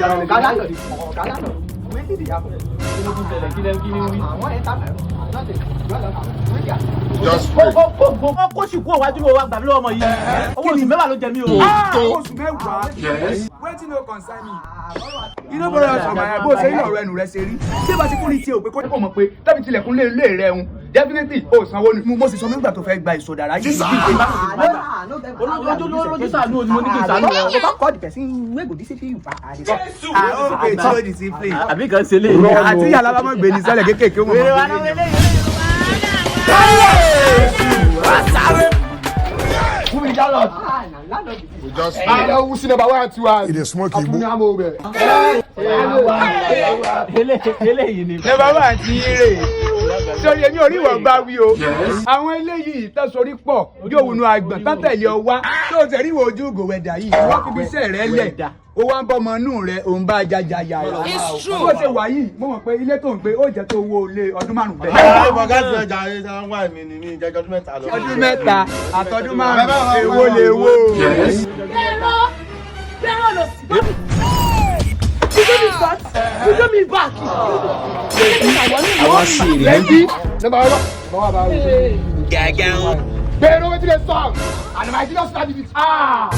Oga landlord, oga landlord, wetin dey happen? Kí lẹ́ kí ni wí. I wan enter my room. I don dey go along. Wetin happen? Just Kó pray. kó kó kó kó sì kú òwájú ló wá gbà mí lọ́wọ́ ọmọ yìí. Owó oṣù 10 ló jẹ mí o. Oṣù 10. Wetin no concern me. You no borrow us for my head. Bó o ṣe rí ọ̀rọ̀ ẹnu rẹ ṣe rí. Ṣé bá ti kú ní tiẹ̀ ò pé kó mọ̀ pé tẹ́bi tilẹ̀kùn lé ilé rẹ̀ ń definitely ó sanwó ni. Mo sì sọ nígbà tó fẹ́ gba ìsọdàrà yìí. Olójú lójú sànú o ni mo ní kí n sànú o. Go come call the person wey go discipline you. I dey come. Ah, okay, tí ó discipline. Àbí kan ṣe lè. Àti yàrá bá mọ̀ gbé ní sẹ́lẹ̀ kéékèèké wọn mọ̀ gbé ní. Ah, na landlord be this. We just pray. Who number one two and. He dey smoke igbo. Eléyìí ni. Ẹ bá wà tí í rè sórí èmi orí ìwọ̀n bá wí o. Àwọn eléyìí tán sorí pọ̀ bí òwúnú àgbọ̀n tán tẹ̀lé ọ wá tó tẹ̀rí ìwọ̀ ojú ìgò wẹ̀dà yìí wọ́n fi fi iṣẹ́ rẹ lẹ̀ ó wá ń bọ́ ọmọ inú rẹ òun bá jaja yà ẹ̀. Bó ṣe wà yìí, mo mọ̀ pé ilé tó ń gbé ó jẹ́ tó owó ilé ọdún 5 bẹ́ẹ̀. Bọ̀gá ti ọjà ayé sáà ń wá mi ní mi jẹjọ ọdún 3 lọ. Ọdún 3 àtọdún 5, èwo lè wo. Gbẹ̀rọ gbẹ̀rọ lọ sí bábí. You do me back. You do me back. Lẹ́ńtí. Number one. Number one bá wí. Gbèrò wetin dey sup? And my Jesus start with. Ah.